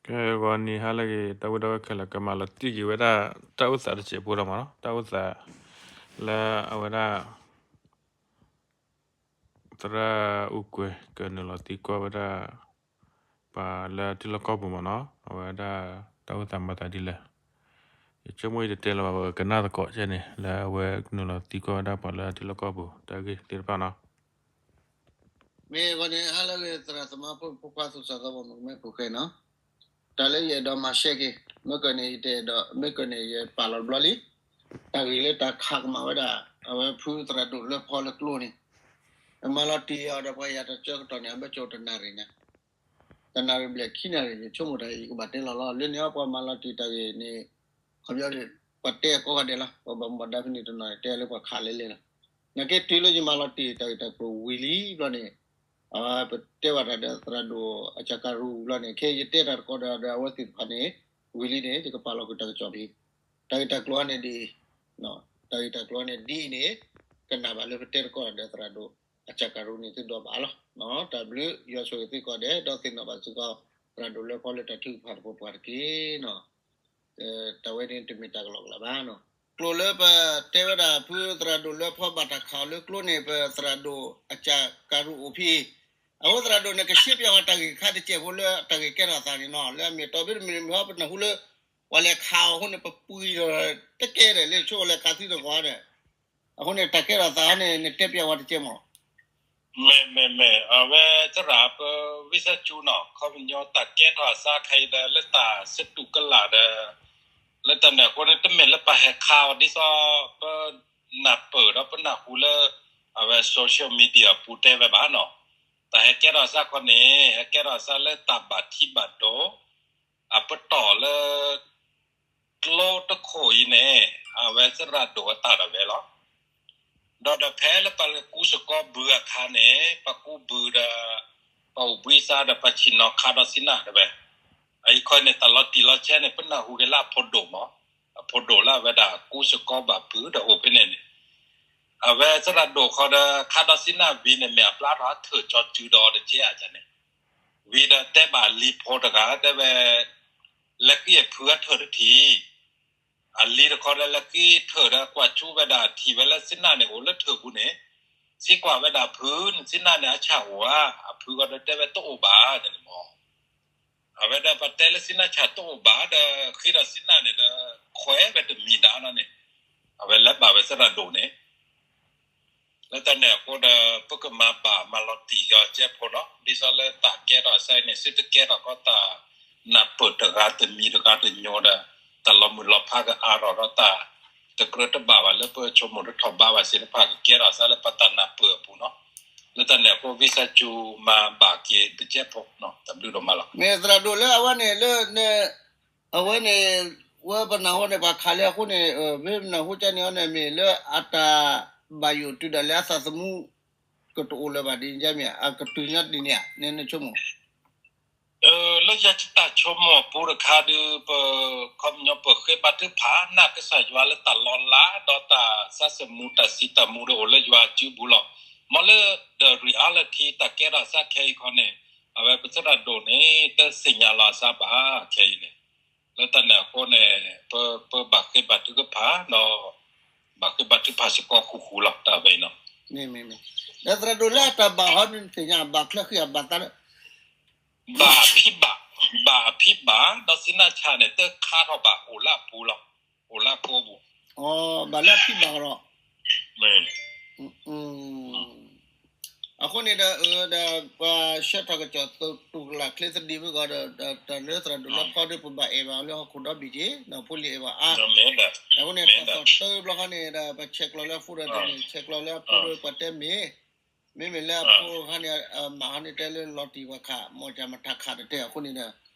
ကဲ ဂီၤနံၤဟါလၢအဂ့ၤ တၢ်ဝံတၢ်ဝဲခဲလၢာ် ကမၤလီၤတံၢ်က့ၤဝဲဒၣ် တၢ်အိၣ်သးတစဲးဖိဒီးမးနီၤ တၢ်အိၣ်သး လၢအဝဲဒၣ် သရၣ်အူကွဲၤ ကနုာ်လီၤသံကွၢ်ဝဲဒၣ် ပှၤလၢထံလီၢ်ကီၢ်ပူၤမးနီၤ အဝဲဒၣ် တၢ်အိၣ်သးမၤသးဒ်လဲၣ်. ယဆိကမိၣ်ယတတဲလၢၤဘၣ် ပကနၣ်သကိးကဲန့ၣ် လၢအဝဲကနုာ်လီၤသံကွၢ်ဝဲဒၣ်ပှၤလၢထံလီၢ်ကီၢ်ပူၤ တၢ်ဂ့ၢ်သ့ၣ်တဖၣ်နီၤ. မ့ၢ်ဂီၤန့ၣ် ဟါလၢအဂ့ၤ သရၣ်သမါဖိ ဖိခွါသူၣ်စၢ်သီ ပှၤမုၣ်ကမဲဖိဃဲနီၤ. တၢ်လၢယအဲၣ်ဒိးမၤရှဲက့ၤ မ့ၢ်ကန့ၣ် ယတအဲၣ်ဒိး မ့ၢ်ကန့ၣ် ယပာ်လီၤတဘျီလံ. တၢ်ဂ့ၢ်လၢတၢ်ခးကမၣ်ဝဲဒၣ် အဝဲဖုသရၣ်ဒိၣ်လၢဖီလၢကျိန့ၣ် အမၤလီၤတံၢ်အီၤဒီးပှၤယၤတၢ်ကၢကတီၢ်န့ၣ် အဘၢၣ်စၢၤတနၣ်ရံၣ်ညါ တနၣ်ရံၣ်ဘျဲၣ်ခံနၣ်ရံၣ် ယဆိကမိၣ်တၢ်အံၤ ယကဘၣ်တဲလီၤလီၤ. လၢန့ၣ်အပှၤမၤလီၤတံၢ်တၢ်ဂ့ၢ်န့ၣ် ခီပညီ ပှၤတဲကိးဂၤဒဲးလီၤ. ပှၤဘၣ်မူဘၣ်ဒါဖဲန့ၣ်တနီၤန့ၣ် တဲလၢပှၤခးလဲၣ်လဲၣ်လီၤ. နာ်က့တုၤလၢယမၤလီၤတံၢ်တၢ်ဂ့ၢ်တၢ်ကျိၤဝံၤလံဘျီန့ၣ် အဝဲပတဲဘၣ်တၢ်ဒီးသရၣ်ဒိၣ်အစၢ်ကရူၢ်ဘျီန့ၣ် ခဲယတဲတၢ်တကိးဒီး ဒီးအဝဲသ့ၣ်တဖၣ်န့ၣ် ဝံၤလံန့ၣ် ယကပာ်လီၤကွံာ်တၢ်ကစီၣ်ဖဲ တၢ်ဂ့ၢ်တၢ်ကျိၤန့ၣ်ဒ်အံၤ တၢ်ဂ့ၢ်တၢ်ကျိၤန့ၣ်ဒ်အံၤန့ၣ် ကနၣ်ဘၣ်လၢပတဲတကိးဒီးသရၣ်ဒိၣ်အစၢ်ကရူၢ်န့ၣ်သုဒီးဘၣ်လီၤ. တၢ်ဘျုးယွၤဆိၣ်ဂ့ၤသုကိးဂၤဒဲး ဒီးသ့ၣ်နီၣ်ဘၣ်စ့ၢ်ကီး သရၣ်ဒိၣ်လၢဖီလၢတၢ်ထုကဖၣ်တပှၤပှၤတက့ၢ်နီၤ. တၢ်ဝဲန့ၣ်တမ့ၢ်တၢ်ကလီကလီဘၣ်နီၤ. ကျိၤလၢပတဲဝဲဒၣ်ဖုသရၣ်ဒိၣ်လၢဖီဘၣ်တၢ်ခးအီၤလၢကျိန့ၣ် ပသရၣ်ဒိၣ်အစၢ်ကရူၢ်အိၣ်ဖဲအံၤ အဃိသရၣ်ဒိၣ်န့ၣ် ကရှဲပၠးဝဲတၢ်ဂ့ၢ်ခါတစဲးဖိလၢတၢ်ဂ့ၢ်ကဲထီၣ်သးန့ၣ်နီၤ. လၢအမ့ၢ်တီဘ့ၣ်တမံၤမ့ၢ်ဟီ ပနၢ်ဟူလၢ ပှၤလဲၤခးအီၤအဃိန့ၣ် ပပှံၤဒီးတကဲဒီး လၢဆိဝဲလဲၤခးသံတဂီၤဒီး အဃိန့ၣ် တၢ်ကဲထီၣ်သးန့ၣ် နတဲပၠးဝဲတကဲမး. မ့ၢ် မ့ၢ် မ့ၢ် အဝဲသရၣ်ပဝံသးစူၤနီၤ ခီပညီတၢ်ကဲထီၣ်အသးခဲအံၤဒီး လၢတၢ်စတူးကလာ်ဒီး လၢတၢ်န့ၣ်အဃိန့ၣ် တမ့ၢ်လၢပဟဲခးအီၤဒ်သိး ပနၢ်ပၢၢ်ဒီးပနၢ်ဟူလၢ အဝဲ social media ပူၤတဲဝဲဘၣ်နီၤ. တၢ်ဟဲကဲထီၣ်အသးခီန့ၣ် ဟဲကဲထီၣ်အသးလၢတၢ်ဘၣ်ထံဘၣ်ဒိ အပတီၢ်လၢ ကျိတခိၣ်အံၤန့ၣ် အဝဲသရၣ်ဒိၣ်အတၢ်ဒၣ်ဝဲလီၤ. ဒီးဒီးဖဲလၢပှၤကူစကီဘုအခါန့ၣ် ပှၤကူဘုဒီး ပှၤအိၣ်ဘှံးသးဒီးပှၤဆ့ၣ်နီၤခးဒီးစံနၢ်တဲဝဲ အအံၤခီန့ၣ် တၢ်လီၤတံၢ်လီၤဆဲးန့ၣ် ပနၢ်ဟူက့ၤလၢအဖိဒိၣ်မး, အဖိဒိၣ်လၢအဝဲဒၣ်ကူစကီဘၣ်ဘုဒီးအိၣ်ဖဲန့ၣ်န့ၣ် အဝဲသရၣ်ဒိၣ်ခီဒီး ခးဒီးစံနၢ်ဝံၤန့ၣ် မ့ၢ်အပျၢ်ထီၣ်အထၢၣ်ကၠီစုဒီးအီၤတကဲဧါန့ၣ် ဝံၤဒီးတဲဘၣ်အလံၤဖိတဂၤ တဲဝဲ လဲၤဃ့အဖုအထၢၣ်တထံၣ်, အလံၤတခီဒီးလဲၤဃ့ထၢၣ်ဒီးကွၢ်ကၠူဝဲဒၣ်ထံၣ်ဝဲလၢစံနၢ်န့ၣ်အိၣ်လၢထၢၣ်ပူၤန့ၣ်, စံးကွၢ်ဝဲဒၣ်ဖုန့ၣ် စံနၢ်န့ၣ်အဆၣ်အိၣ်ဧါ, အဖုဃီဒီးတဲဝဲတအိၣ်ဘၣ်န့ၣ်မး အဝဲဒၣ်ပတဲလၢစံနၢ်ဆၣ်တအိၣ်ဘၣ်ဒီး ဃ့ဒီးစံနၢ်န့ၣ်ဒီး ခွဲးဝဲတမံၤဒၣ်နီၤန့ၣ်, အဝဲလဲၤဘၣ်ဝဲသရၣ်ဒိၣ်န့ၣ် လၢတၢ်န့ၣ်အဃိဒီး ပကမၤဘၣ်မၤလီၤတံၢ်ယီၤကဲဖိနီၤ, ဒ်သိးလၢတၢ်ကဲထီၣ်အသးအံၤန့ၣ် သုတကဲထီၣ်ကီးတၢ်နၢ်ပၢၢ်တဂၤတမံၤတဂၤတညီဒီး တၢ်လီၤမုၢ်လီၤဖးကအါထီၣ်ဒီးတၢ်တကြၢးတဘၣ်ဘၣ်လၢပဆိကမိၣ်တထီၣ်ဘးဘၣ်သ့ၣ်တဖၣ် ကကဲထီၣ်အသးလၢပတၢ်နၢ်ပၢၢ်အပူၤနီၤ, လၢတၢ်န့ၣ်အဃိ ဝံသးစူၤမၤဘၣ်က့ၤတကဲဖိနီၤ, တၢ်ဘျုးဒိၣ်မးလီၤ. မ့ၢ်သရၣ်ဒိၣ်လၢအဝဲန့ၣ်လၢ အဝဲန့ၣ် ဝဲပနၢ်ဟူန့ၣ် ပှၤခးလၢအဃိန့ၣ် မ့ၢ်ပနၢ်ဟူကန့ၣ်အီၤန့ၣ် မ့ၢ်လၢအတၢ်ဘၣ်ယိၣ်တုၤဒၣ်လဲာ်အသးသမူ ကတအိၣ်လၢၤဘၣ်ဒ်န့ၣ်မ့ၢ် အကတုၤညါဒ်န့ၣ်ဧါ နဆိကမိၣ် လၢယတၢ်ဆိကမိၣ်အပူၤတခါဒုး ပ ခီပညီပဃ့ဘါထုကဖၣ် နာ်ကစၢ်ယွၤလၢတၢ်လီၤလး ဒီးတၢ်သးသမူတၢ်စံးတၢ်မူဒီးအိၣ်လၢယွၤအစုပူၤလီၤ. မ်လၢ the reality တၢ်ကဲထီၣ်အသးခဲအံၤခီန့ၣ် အဝဲပသရၣ်ဒိၣ်န့ၣ် တသ့ၣ်ညါလီၤအသးဘၣ်ခဲအံၤန့ၣ် လၢတၢ်န့ၣ်အဃိန့ၣ် ပ ပဘၣ်ဃ့ဘါထုကဖၣ်ဒီး ဘၣ်ဃ့ဘါထုကဖၣ်စ့ၢ်ကီးဃူဃူလီၤ တၢ်ဝဲအံၤနီၤ. ဒီးသရၣ်ဒိၣ်လၢအတၢ်ဘၣ်ဟီဒုးသ့ၣ်ညါဘၣ်ချၢဃံအဘၣ်သးလၢ ဘၣ်အဖံးဘၣ်, ဘၣ်အဖံးဘၣ် ဒီးစံနၢ်ဆၣ်န့ၣ် တခါထီၣ်ဘၣ်အိၣ်လၢအပူၤလီၤ, အိၣ်လၢအပူၤပူၤ, ဘၣ်လၢအဖံးဘၣ်ဒီး အဃိန့ၣ်ဒီး ဒီးပှၤဆှၢထီၣ်ကစီၣ်သူၣ်ကလာ်ချ့သဒံးမုၢ်ဂီၤဒီး တၢ်လၢသရၣ်ဒိၣ်လၢဖီဒီး ပဘၣ်အဲၣ်ဘၣ်အီၤလၢဟီၣ်ခိၣ်ဒီဘ့ၣ်က့ၤ ဒီးဖိလံၤအဲၣ်ဘၣ်အါ, အဃိန့ၣ် တၢ်သီၣ်တၢဘျီခါန့ၣ်ဒီး ပဆဲးကျိးလၢအဖိဒီးတမ့ၢ် ဆဲးကျိးလၢအဖိဒီးပှၤတဲမ့ၢ် မ့မ့ၢ်လၢအဖိခါန့ၣ် မၤဟီန့ၣ်တဲလၢလီၤတံၢ်ပှၤခး မ့ၢ်တၢ်မတၤခးတတဲအဃိန့ၣ်ဒီး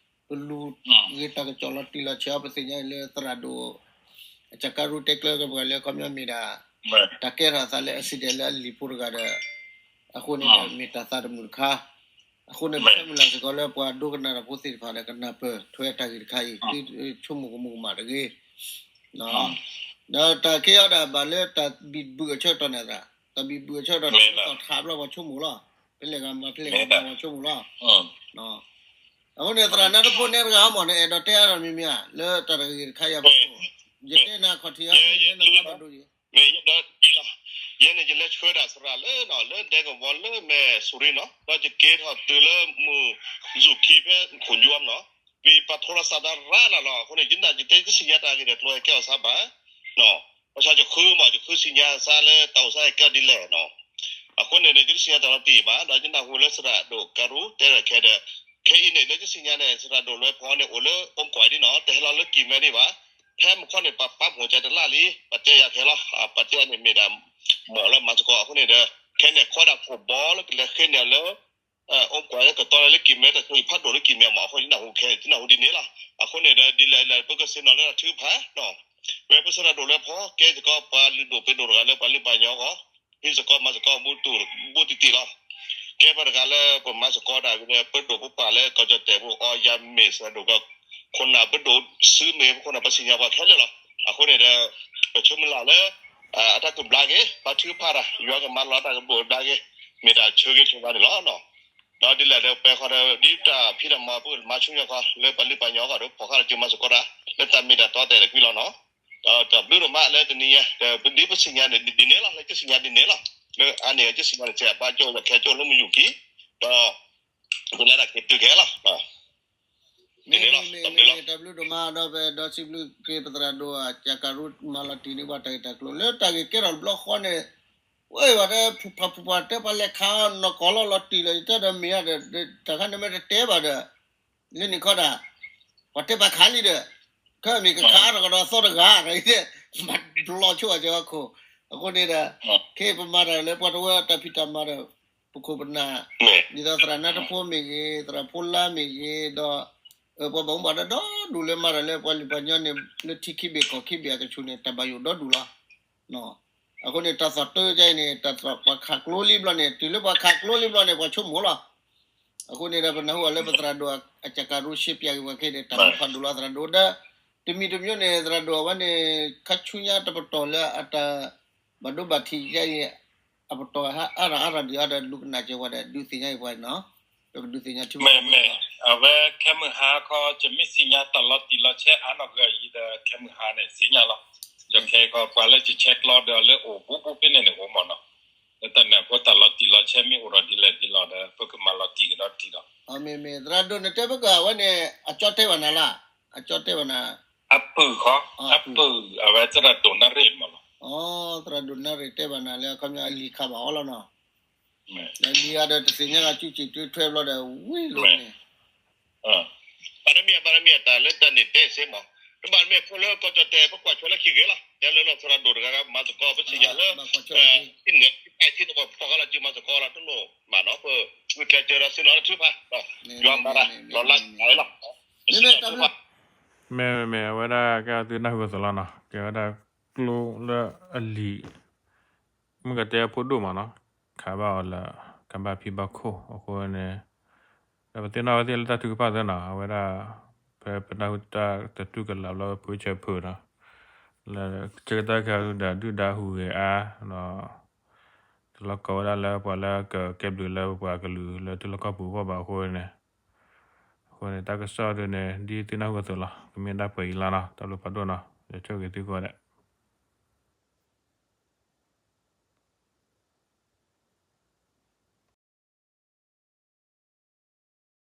ပလူၤဂ့ၤတၢ်ကစီၣ်လီၤတံၢ်လီၤဆဲးအီၤ ပသ့ၣ်ညါအံၤလၢသရၣ်ဒိၣ် အစၢ်ကရူၢ်တဲကျၢၤက့ၤပှၤလၢခီပညီမ့ၢ်ဒၣ် တၢ်ကဲထီၣ်အသးလၢ accident လၢအလံၤဖိတဂၤဒီး အဃိန့ၣ်ဒီး မ့ၢ်တၢ်သးတမုာ်တခါ အဃိန့ၣ် ပဆၢမုၢ်လၢ်စ့ၢ်ကီးလၢပှၤဒိကနၣ်တၢ်ဖိသ့ၣ်တဖၣ်ဒီး ကနၢ်ပၢၢ်ထွဲတၢ်ဂ့ၢ်တခါအံၤ သုဆိကမိၣ်ကမူၤကမၣ်တဂ့ၤ ဒီးတၢ်ခဲအံၤဒီးဘၣ်လၢတၢ်ဘံၣ်ဘုၣ်အဆၢကတီၢ်န့ၣ်သရၣ်, တၢ်ဘံၣ်ဘုၣ်အဆၢကတီၢ်န့ၣ် လၢသီၣ်ထးဘျီပှၤဆိကမိၣ်လီၤ, ဖဲလဲၣ်ဂၤမၤဖဲလဲၣ်ဂၤမၤပှၤဆိကမိၣ်လီၤ. အဃိန့ၣ် သရၣ်နါတဖိနဲတဂၤဟီမး နအဲၣ်ဒိးတဲအါထီၣ်မံၤမံၤဧါ လၢတၢ်တဂ့ၤတခါအံၤအဖီခိၣ်, ယတဲနၤခီၣ်ထံးအါ ယဲနနဂၤဘၣ်ဒိယဲ မ့ၢ်ယဲဒီး ယဲန့ၣ် ယလဲၤဆှၢဒၣ်သရၣ်လၢနီၤ လၢဒဲကဝီၤလၢမဲာ်စူၤရံနီၤ ဒီးယက့ၤထီၣ်တုၤလၢမုၢ်စူၤခံဖဲခိၣ်ယွၤနီၤ ဝံၤပှၤထိရစးဒီးရၤနၤလီၤ အဃိန့ၣ် ယနာ်ယတဲကစံၣ်ညါတၢ်ဂ့ၢ်ဒီး ကျိၤဟဲကဲအီၤစါဘၣ် ဘၣ်ဆၣ်ယဃုမး ယဃုစံၣ်ညါစါလၢတၢ်အိၣ်စါဟဲကဲအီၤဒ်လဲၣ်နီၤ အဃိန့ၣ်ဒီး ယတစံၣ်ညါတၢ်လီၤတံၢ်ဘၣ် ဒီးယနၢ်ဟူလၢသရၣ်ဒိၣ်ကရူတဲဒီးခဲဒီး ခဲအံၤန့ၣ် လၢယစံၣ်ညါန့ၣ် သရၣ်ဒိၣ်လွဲဖီန့ၣ် အိၣ်လၢအိမ်ကွၢ်ဒ်နီၤ တဟဲလီၤလၢကံၢ်မဲဒံးဘၣ် ဖဲမုၢ်ခီန့ၣ် ပှၤပာ်ဖှိၣ်ကတလၢ်လံ ပှၤတဲယၤခဲလီၤ ပှၤတဲန့ၣ်မ့ၢ်ဒၣ် မီၢ်လၢမၤသကိးအဃိန့ၣ်ဒီး ခဲန့ၣ် ခိးဒၣ်ခိၣ်ဘီလၢကလဲၤဃ့န့ၢ်လၢ အိမ်ကွၢ်လၢကတီၤလၢကံၢ်မဲတၢ်ဆိၣ်ဂ့ၤဖးဒိၣ်လၢကံၢ်မဲမး အဃိယနၢ်ဟူခဲ ယနၢ်ဟူဒ်န့ၣ်လီၤ အဃိန့ၣ်ဒီး ဒ်လဲၣ်ဒ်လဲၣ် ပကဆ့ၣ်နီၤလၢတၢ်ထုကဖၣ်နီၤ ဝဲပသရၣ်ဒိၣ်လွဲဖီ ကဲစ့ၢ်ကီးပှၤလုၢ်ဒိၣ်ပှ့ၤဒိၣ်တဂၤလၢပှၤလုၢ်ပှၤကညီအဂီၢ် ဟံးစ့ၢ်ကီးမၤစ့ၢ်ကီး ဘူးတံၢ်တံၢ်လီၤ ကဲပှၤတဂၤလၢပမၤစ့ၢ်ကီးဒၣ်ဝဲ ပဒိၣ်ပပှၢ်လၢကီၢ်ကၠီၣ်တဲာ်ပူၤ အီယၤမ့ၢ်သရၣ်ဒိၣ်က ခိၣ်နၢ်ပဒိၣ်စုမ့ၢ် ပခိၣ်နၢ်ပသ့ၣ်ညါပှၤခဲလၢာ်လီၤ အဃိန့ၣ်ဒီး ပဆိမုၢ်လၢ်လၢ အတၢ်ကဘျါက့ၤ ပှၤထုကဖၣ်တၢ် ယွၤကမၤလီၤတၢ်ကဘျါက့ၤ မ့ၢ်တၢ်ဆၢဂ့ၤဆၢဝါန့ၣ်လီၤ ဒီးဒ်လဲၣ်ဒီး ပှဲၤဃီဒီး ဒ်တၢ်ဖံးတၢ်မၤပကမၤဆူညါဃီ လၢပှၤလုၢ်ပှၤကညီအဂီၢ်ဒီး ဖီၣ်ဃာ်လီၤစုမၤစ့ၢ်ကီးတၢ် လၢတၢ်မ့ၢ်တၢ်တီတဲာ်တကွံလီၤနီၤ ဒီးတၢ်ဘျုးဒိၣ်မးလၢတနံၤညါ ဒီးဒ်ပသ့ၣ်ညါန့ၣ် ဒ်န့ၣ်လီၤ လၢကစံၣ်ညါဒ်န့ၣ်လီၤ လၢအါန့ၢ်ကစံၣ်ညါန့ၣ် စဲးဘါကၠိလီၤခဲကၠိလၢမုၢ်ယူၢ်ကံ ဒီး ပလဲၤတၢ်က့ၤတုၤက့ၤလီၤ မ့ၢ်မ့ၢ်မ့ၢ် တၢ်ဘျုးဒိၣ်မး ဒီးပဒီစံးဘျုးက့ၤပသရၣ်ဒိၣ်အကၢ်ကရူၢ်မၤလီၤတံၢ်န့ၢ်ပှၤတၢ်ဂ့ၢ်တၢ်ကျိၤ လၢတၢ်ဂ့ၢ်ကဲထီၣ်တဘျီဃီန့ၣ် ဝဲဘၣ်ဒီးဖုၣ်ဖၣ်ဖုၣ်ဖၣ်တဲပှၤလဲၤခးနီၢ်ကီၢ်လီၤလီၤတံၢ်လီၤ ယတဲဒီးမ့ၢ်ဧါဒီး တၢ်ခါန့ၣ်မ့ၢ်တတဲဘၣ်ဒီး လၢန့ၣ်ခီဒၣ် ပှၤတဲပှၤခးလံဒီး ခဲအံၤမ့ၢ်ကခးထီၣ်ကဒီးသီတဂၤဒီး မၤဘျီဆိအီၤကီခိၣ် အဃိန့ၣ်ဒီး ခဲအံၤပမၤတၢ်လၢပှၤတဝၢတၢ်ဖံးတၢ်မၤဒီး ပခိၣ်ပနၢ် ဒ်သိးသရၣ်နါတဖိမ့ၢ်ဂ့ၤ သရၣ်ဖိလါမ့ၢ်ဂ့ၤ ဒီး ပှၤဘၣ်မူဘၣ်ဒါဒီဒူၣ်လၢမၤတၢ်လၢပှၤလုၢ်ပှၤကညီန့ၣ် လၢထံခံဘ့ၣ်ကီၢ်ခံဘ့ၣ်အကဆူးန့ၣ် တၢ်ဘၣ်ယိၣ်ဒီဒူၣ်လီၤ အဃိန့ၣ် တၢ်သီၣ်တၢ်ယါအံၤန့ၣ် တၢ်သီၣ်ပှၤခးကျိလံဘျီန့ၣ် တုၤလၢပှၤခးကျိလံဘျီန့ၣ် ပှၤဆိကမိၣ်လီၤ အဃိန့ၣ်ဒီး ပနၢ်ဟူအီၤလၢပသရၣ်ဒိၣ်အကၢ်ကရူၢ်ရှဲပၠးက့ၤပှၤခဲအံၤန့ၣ် တၢ်မၤဖးဒိၣ်လီၤသရၣ်ဒိၣ်ဒီး တမံၤတမံၤန့ၣ် သရၣ်ဒိၣ်အဝဲန့ၣ် ခါဆူညါတပတီၢ်လၢအတၢ်ဘၣ်ဒိဘၣ်ထံးယါအံၤ အပတီၢ်အါထီၣ်အါထီၣ်ဒံးအါဒီး ဒုးကနၣ်စၢၤပှၤဒီး ဒုးသ့ၣ်ညါအံၤပှၤနီၤ ပကဒုးသ့ၣ်ညါထံဖိကီၢ်ဖိလီၤ အဝဲခဲမုၢ်ဟါခီ ယမ့ၢ်သ့ၣ်ညါတၢ်လီၤတံၢ်လီၤဆဲးအါနီၢ်ကီၢ်အံၤဒီး ခဲမုၢ်ဟါန့ၣ် သ့ၣ်ညါလီၤ ယခဲအံၤခီ ပှၤလၢယဆဲးကျိးဒီးလၢအိၣ်ဘူးဘူးဖဲန့ၣ်န့ၣ်အိၣ်မးနီၤ လၢတၢ်န့ၣ်အဃိ တၢ်လီၤတံၢ်လီၤဆဲးမ့ၢ်အိၣ်ဒီးဒ်လဲၣ်ဒ်လဲၣ်ဒီး ပကမၤလီၤတံၢ်ကဒီးတထံၣ်ဒီး မ့ၢ်မ့ၢ် သရၣ်ဒိၣ်နတဲဘၣ်ကီး အဝဲန့ၣ် အကၠီတဲဘၣ်နၤလၢ အကၠီတဲဘၣ်နၤ အပုၢ်ဃီ အပုၢ် အဝဲသရၣ်ဒိၣ်နၣ်ရံၣ်မးလီၤ သရၣ်ဒိၣ်နၣ်ရံၣ်တဲဘၣ်နၤလၢ အခီပညီအလံၤခးဘၣ်အီၤလီၤနီၤ လံၤဂၤဒီးတသ့ၣ်ညါဂၤ ကၠူကၠံၣ်တွ့ထွဲဘျီဒီး ဝံၤလိာ်န့ၣ် ဘၣ်တမ့ၢ် ဘၣ်တမ့ၢ် တၢ်လၢတၢ်န့ၣ်တဲစ့ၢ်မး တဘၣ်တမ့ၢ်ဖိလၢကီၢ်ကၠီၣ်တဲာ် ပကွၢ်ဆိလၢခံဂ့ၤလီၤ တဲလၢလီၤသရၣ်ဒိၣ်တဂၤဒီး မၤသကိးပသ့ၣ်ညါလၢ ထံၣ်န့ၣ် ထံၣ်တၢ်ထံၣ်တၢ်ပှၤဖီၣ်ဃာ်လီၤစုမၤသကိးလီၤ တလိၣ်ဘၣ်နီၤ ပဂုာ်ကျဲးစၢးဒီးသ့ၣ်နီၤလၢထုကဖၣ် ယွၤမၤတၢ်လီၤလၢတၢ်လီၤ မ့မ့ၢ် အဝဲဒၣ်ကဲသုနၢ်ဟူအသိးလီၤနီၤ ကဲဝဲဒၣ်ကျိလၢအလံၤ မုၢ်ကတဲအဖိဒိၣ်မးနီၤ ခးဘၣ်အီၤလၢ ကဘၣ်ဖံးဘၣ်ခိၣ်အဃိန့ၣ် ဒီးပသ့ၣ်နီၣ်ဝဲသ့ၣ်လၢတၢ်ထုကဖၣ်သ့နီၤ အဝဲဒၣ် ဖဲပနၢ်ဟူတၢ်တတူၢ်ကလာ်ဘျီ ပှ့ၤဆၢဖုးနီၤ လၢဆၢကတီၢ်ခဲအံၤဒီးဒုၣ်ဒါဟူးဂဲၤအါ ဒီး တလီၢ်ကီဝဲဒၣ်လၢပှၤလၢကကဲဘျုးလၢပှၤကလုာ်လၢထံလီၢ်ကီၢ်ပူၤအဂီၢ်ဘၣ်အဃိန့ၣ် အဃိန့ၣ် တၢ်ကစီၣ်ဒ်န့ၣ် ဒ်သုနၢ်ဟူအသိးလီၤ ကမ့ၢ်ဒၣ်ပှဲၤအံၤလီၤနီၤ တၢ်ဘျုးဖးဒိၣ်နီၤ ယဆိၣ်ဂ့ၤသုကိးဂၤဒဲး